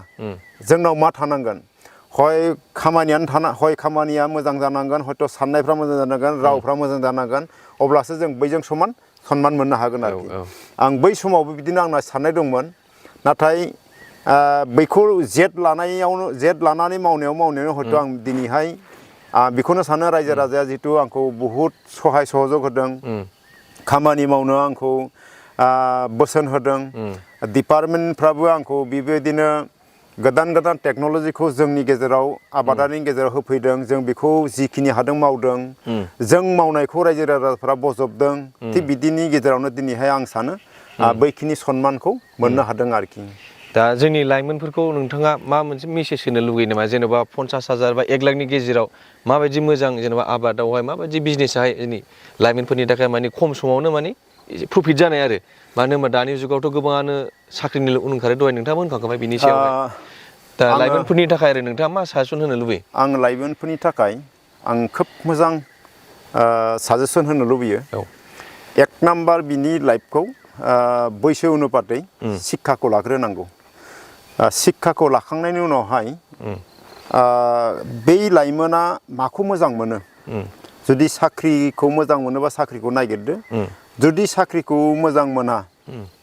जोंनाव मा थानांगोन हय खामानिया मोजां जानांगोन हयथ' साननायफ्रा मोजां जानांगोन रावफ्रा मोजां जानांगोन अब्लासो जों बैजों समान सनमान मोननो हागोन आरोखि आं बै समावबो बिदिनो आंना साननाय दंमोन नाथाय बैखौ जेद लानानै मावनायाव हयथ' आं दिनैहाय बेखौनो सानो रायजो राजाया जितु आंखौ बहुद सहाय सहयोग होदों खामानि मावनो आंखौ बोसोन होदों डिपार्टमेन्टफ्राबो आंखौ बेबायदिनो गोदान टेक्न'लजिखौ जोंनि गेजेराव आबादारिनि गेजेराव होफैदों जों बेखौ जिखिनि हादों मावदों जों मावनायखौ रायजो राजाफ्रा बजबदों थिग बिदिनि गेजेरावनो दिनैहाय आं सानो बैखिनि सनमानखौ मोननो हादों आरोखि दा जोंनि लाइमोनफोरखौ नोंथाङा मा मोनसे मेसेज होनो लुगैयो नामा जेनेबा 50,000 बा 1 लाखनि गेजेराव माबायदि मोजां जेनेबा आबादावहाय माबायदि बिजनेसाहाय जोंनि लाइमोनफोरनि थाखाय माने खम समावनो माने प्रफिट जानाय आरो मानो होनबा दानि जुगावथ' गोबाङानो साख्रिनि उन ओंखारो दहाय नोंथाङा होनखांखाबाय बिनि सायावहाय दा लाइमोनफोरनि थाखाय आरो नोंथाङा मा साजेसन होनो लुबैयो आं लाइमोनफोरनि थाखाय आं खोब मोजां साजेसन होनो लुबैयो 1 नाम्बार बिनि लाइफखौ बैसो अनुपातै शिक्षाखौ लाग्रोनांगौ शिक्षाखौ लाखांनायनि उनावहाय बै लाइमोना माखौ मोजां मोनो जुदि साख्रिखौ मोजां मोनोबा साख्रिखौ नागिरदो जुदि साख्रिखौ मोजां मोना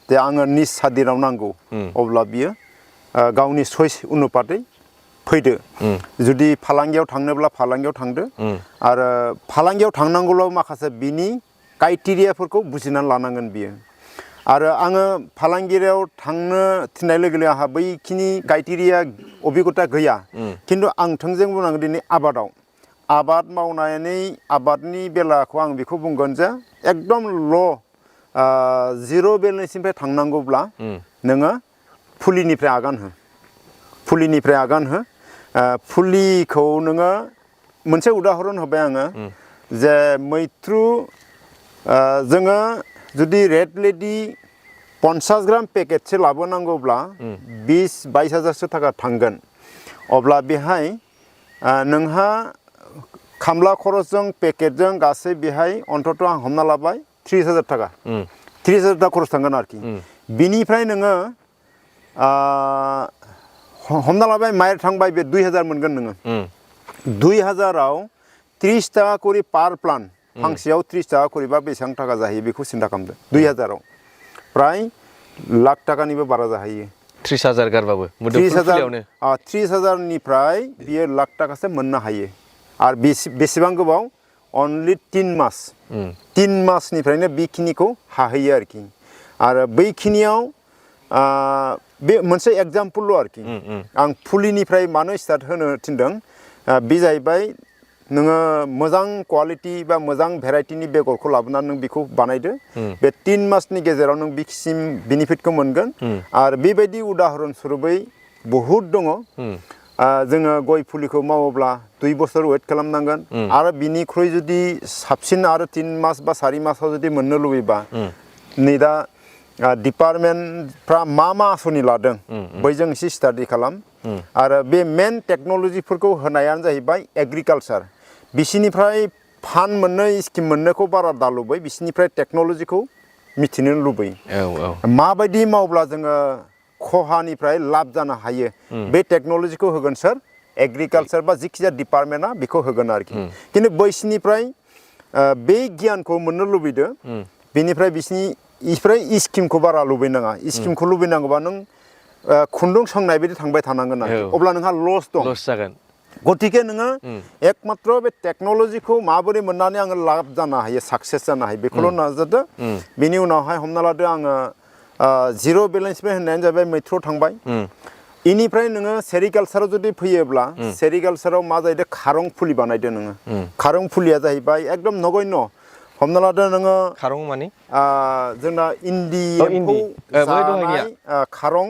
जे आङो निज सादिनाव नांगौ अब्ला बियो गावनि चइस अनुपातै फैदो जुदि फालांगियाव थांनोब्ला फालांगियाव थांदो आरो फालांगियाव थांनांगौल' माखासे बिनि क्राइटेरियाफोरखौ बुजिनानै लानांगोन बियो आरो आङो फालांगियाव थांनो थिननाय लोगो लोगो आंहा बैखिनि क्राइटेरिया अभिगता गैया खिन्थु आं थोंजों बुंनांगोन दिनै आबाद मावनानै आबादनि बेलाखौ आं बेखौ बुंगोन जे एकदम जिर' बेलेन्सनिफ्राय थांनांगौब्ला नोङो फुलिनिफ्राय आगान हो फुलिखौ नोङो मोनसे उदाहरन होबाय आङो जे मैथ्रु जोङो जुदि रेड लेडि 50 ग्राम पेकेटसो लाबोनांगौब्ला 20-22 हाजारसो थाखा थांगोन अब्ला बेहाय नोंहा खामला खरसजों पेकेटजों गासै बेहाय अन्तत' आं हमना लाबाय 30,000 थाखा 30,000 थाखा खरस थांगोन आरोखि बिनिफ्राय नोङो हमना लाबाय माइर थांबाय बे 2,000 मोनगोन नोङो 2,000आव 30 थाखा करि पार प्लान्ट फांसेयाव 30 थाखा करिबा बेसेबां थाखा जाहैयो बेखौ सिन्था खालामदो 2,000आव प्राय लाख थाखानिबो बारा जाहैयो 30,000 गारबाबो 30,000निफ्राय बियो लाख थाखासो मोननो हायो आरो बेसेबां गोबाव अनलि 3 मास 3 मासनिफ्रायनो बेखिनिखौ हाहैयो आरोखि आरो बैखिनियाव बे मोनसे एग्जाम्पल आरोखि आं फुलिनिफ्राय मानो स्टार्ट होनो थिनदों बे जाहैबाय नोङो मोजां क्वालिटि बा मोजां भेराइटिनि बेगरखौ लाबोनानै नों बेखौ बानायदो बे 3 मासनि गेजेराव नों बेसिम बेनिफिटखौ मोनगोन आरो बेबायदि उदाहरन सुरुबै बहुद दङ जोङो गय फुलिखौ मावोब्ला 2 बोसोर वेट खालामनांगोन आरो बिनिख्रुइ जुदि साबसिन आरो 3 मास बा 4 मासाव जुदि मोननो लुबैबा नै दा डिपार्टमेन्टफ्रा मा आसनि लादों बैजों एसे स्टाडि खालाम आरो बे मेन टेक्न'लजिफोरखौ होनायानो जाहैबाय एग्रिकालचार बिसिनिफ्राय फान मोननो स्किम मोननोखौ बारा दा लुबै बिसिनिफ्राय टेक्न'लजिखौ मिथिनो लुबैयो माबायदि मावब्ला जोङो खहानिफ्राय लाब जानो हायो बे टेक्न'लजिखौ होगोन सोर एग्रिकालचार बा जिखिजाया डिपार्टमेन्टआ बेखौ होगोन आरोखि खिन्थु बैसिनिफ्राय बे गियानखौ मोननो लुबैदो बेनिफ्राय बिसिनिफ्राय स्किमखौ बारा लुबैनाङा स्किमखौ लुबैनांगौबा नों खुन्दुं सोंनाय बायदि थांबाय थानांगोन आरोखि अब्ला नोंहा लस दं लस जागोन गतिके नोङो एकमात्र बे टेक्न'लजिखौ माबोरै मोननानै आङो लाब जानो हायो साक्सेस जानो हायो बेखौल' नाजादो बिनि उनावहाय हमना लादो आङो जिर' बेलेन्सनिफ्राय होननायानो जाबाय मैथ्रुआव थांबाय इनिफ्राय नोङो सेरिकालचाराव जुदि फैयोब्ला सेरिकालचाराव मा जाहैदों खारं फुलि बानायदो नोङो खारं फुलिया जाहैबाय एकदम नगण्य हमना लादो नोङो खारं माने जोंना इन्दि एम्फौ जानाय खारं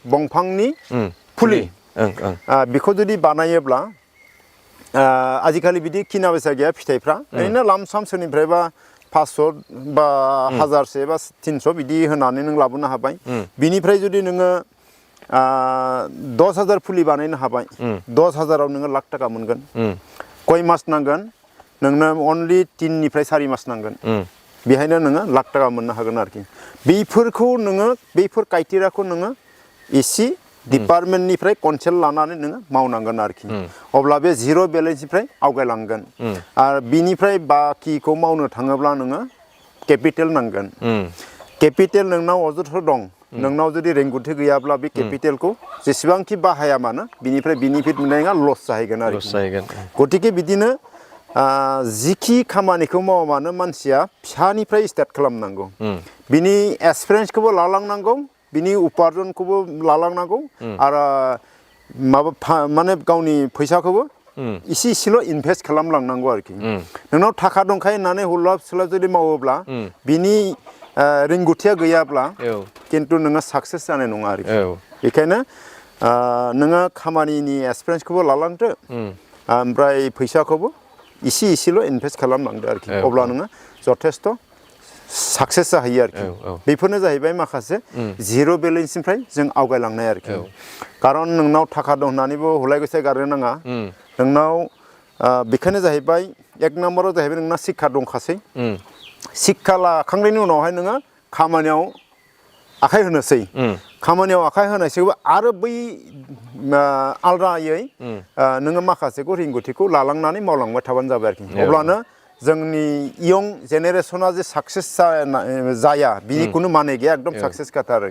बंफांनि फुलि बेखौ जुदि बानायोब्ला आजिखालि बिदि किना बेसा गैया फिथाइफ्रा ओरैनो लामसाम सोरनिफ्रायबा 500 बा 1000 बा 300 बिदि होनानै नों लाबोनो हाबाय बिनिफ्राय जुदि नोङो 10,000 फुलि बानायनो हाबाय 10,000आव नोङो लाख थाखा मोनगोन कय मास नांगोन नोंनो अनलि 3 निफ्राय 4 मास नांगोन बेहायनो नोङो लाख थाखा मोननो हागोन आरोखि बेफोरखौ नोङो बेफोर क्राइटेरियाखौ नोङो एसे डिपार्टमेन्टनिफ्राय कनसेल लानानै नोङो मावनांगोन आरोखि अब्ला बे जिर' बेलेन्सनिफ्राय आवगायलांगोन आरो बिनिफ्राय बाखिखौ मावनो थाङोब्ला नोङो केपिटेल नांगोन केपिटेल नोंनाव अजस्र दं नोंनाव जुदि रोंगौथि गैयाब्ला बे केपिटेलखौ जेसेबांखि बाहाया मानो बिनिफ्राय बेनिफिट मोननाय नङा लस जाहैगोन आरोखि गतिके बिदिनो जिखि खामानिखौ मावा मानो मानसिया फिसानिफ्राय स्टार्ट खालामनांगौ बिनि एक्सपिरियेन्सखौबो लालांनांगौ बिनि उपार्जनखौबो लालांनांगौ आरो माबा माने गावनि फैसाखौबो इसे इसेल' इनभेस्ट खालामलांनांगौ आरोखि नोंनाव थाखा दंखायो होननानै हुलाब सुलाब जुदि मावोब्ला बिनि रोंगौथिया गैयाब्ला खिन्थु नोङो साक्सेस जानाय नङा आरोखि बेखायनो नोङो खामानिनि एक्सपिरियेन्सखौबो लालांदो ओमफ्राय फैसाखौबो इसे इसेल' इनभेस्ट खालामलांदो आरोखि अब्ला नोङो जथेस्थ' साक्सेस जाहैयो आरोखि बेफोरनो जाहैबाय माखासे जिर' बेलेन्सनिफ्राय जों आवगायलांनाय आरोखि खारन नोंनाव थाखा दं होननानैबो हुलाय गुसाय गारनो नाङा नोंनाव बेखायनो जाहैबाय एक नाम्बाराव जाहैबाय नोंना शिक्षा दंखासै शिक्षा लाखांनायनि उनावहाय नोङो खामानियाव आखाइ होनोसै खामानियाव आखाइ होनायसैबो आरो बै आलदायै नोङो माखासेखौ रोंगौथिखौ लालांनानै मावलांबाय थाबानो जाबाय आरोखि अब्लानो जोंनि इयं जेनेरेसना जे साक्सेस जाया बिनि खुनु माने गैया एकदम साक्सेस खाथार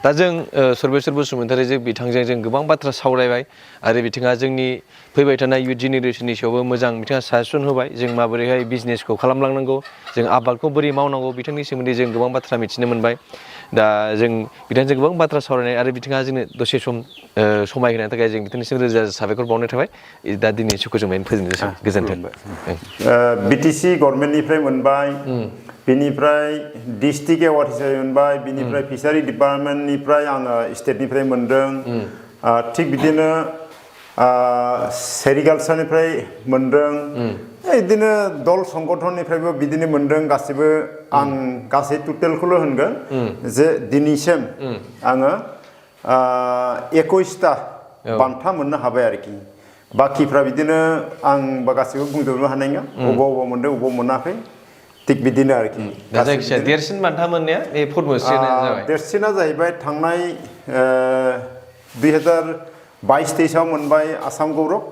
दा जों सर्बेस्वर बसुमतारी जों बिथांजों जों गोबां बाथ्रा सावरायबाय आरो बिथाङा जोंनि फैबाय थानाय इयुथ जेनेरेसननि सायावबो मोजां बिथाङा साजेसन होबाय जों माबोरैहाय बिजनेसखौ खालामलांनांगौ जों आबादखौ बोरै मावनांगौ बिथांनि सोमोन्दै जों गोबां बाथ्रा मिथिनो मोनबाय दा जों बिथांजों गोबां बाथ्रा सावरायनाय आरो बिथाङा जोंनो दसे सम समाय होनायनि थाखाय जों बिथांनिसिम रोजा रोजा साबायखर बावनाय थाबाय दा दिनै सुखु जों बेहायनो फोजोबनोसै गोजोन्थों बिटिसि गभर्नमेन्टनिफ्राय मोनबाय बिनिफ्राय डिस्ट्रिक्ट एवार्ड हिसाबै मोनबाय बिनिफ्राय फिसारि डिपार्टमेन्टनिफ्राय आङो स्टेटनिफ्राय मोनदों थिग बिदिनो सेरिकालचारनिफ्राय मोनदों बिदिनो दल संगठननिफ्रायबो बिदिनो मोनदों गासिबो आं गासै टटेलखौल' होनगोन जे दिनैसिम आङो 21टा बान्था मोननो हाबाय आरोखि बाखिफ्रा बिदिनो आं गासिबो बुंजोबनो हानाय नङा अबाव मोनदों अबाव मोनाखै थिग बिदिनो आरोखि जायखिजाया देरसिन बान्था मोननाया बे पद्मश्रीयानो जाबाय देरसिना जाहैबाय थांनाय 2022-23आव मोनबाय आसाम गौरब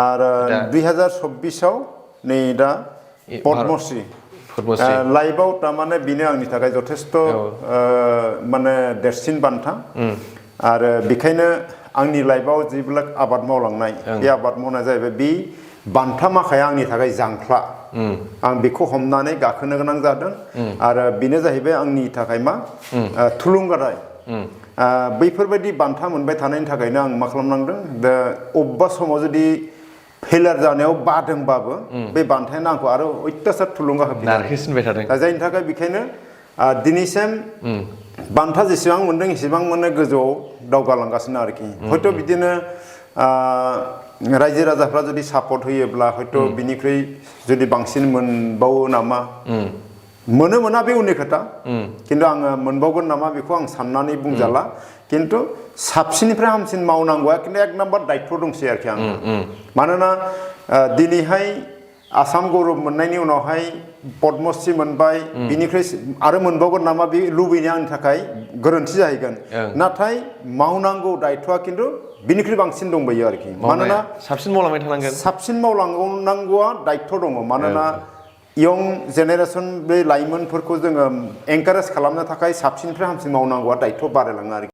आरो 2024आव नै दा पद्मश्री लाइफआव थारमाने बेनो आंनि थाखाय जथेस्थ' माने देरसिन बान्था आरो बेखायनो आंनि लाइफआव जेब्ला आबाद मावलांनाय बे आबाद मावनाया जाहैबाय बे बान्था माखाया आंनि थाखाय जांख्ला आं बेखौ हमनानै गाखोनो गोनां जादों आरो बेनो जाहैबाय आंनि थाखाय मा थुलुंगानाय बैफोरबायदि बान्था मोनबाय थानायनि थाखायनो आं मा खालामनांदों दा अबेबा समाव जुदि फेलार जानायाव बादोंबाबो बे बान्थायानो आंखौ आरो अयथासार थुलुंगा होफिनबाय थादों दा जायनि थाखाय बेखायनो दिनैसिम बान्था जेसेबां मोनदों एसेबां माने गोजौआव दावगालांगासिनो आरोखि हयथ' बिदिनो रायजो राजाफ्रा जुदि सापर्ट होयोब्ला हयथ' बिनिख्रुइ जुदि बांसिन मोनबावो नामा मोना बे उननि खोथा खिन्थु आङो मोनबावगोन नामा बेखौ आं साननानै बुंजाला खिन्थु साबसिननिफ्राय हामसिन मावनांगौआ खिन्थु एक नाम्बार दायित्व दंसै आरोखि आं मानोना दिनैहाय आसाम गौरब मोननायनि उनावहाय पद्मश्री मोनबाय बिनिख्रुइ आरो मोनबावगोन नामा बे लुबैनाया आंनि थाखाय गोरोन्थि जाहैगोन नाथाय मावनांगौ दायथ'आ खिन्थु बिनिख्रुइ बांसिन दंबायो आरोखि मानोना साबसिन मावलांबाय थानांगोन साबसिन मावलांनांगौआ दायथ' दङ मानोना इयं जेनेरेसन बे लाइमोनफोरखौ जोङो एनकारेज खालामनो थाखाय साबसिननिफ्राय हामसिन मावनांगौआ दायथ' बारायलाङो आरोखि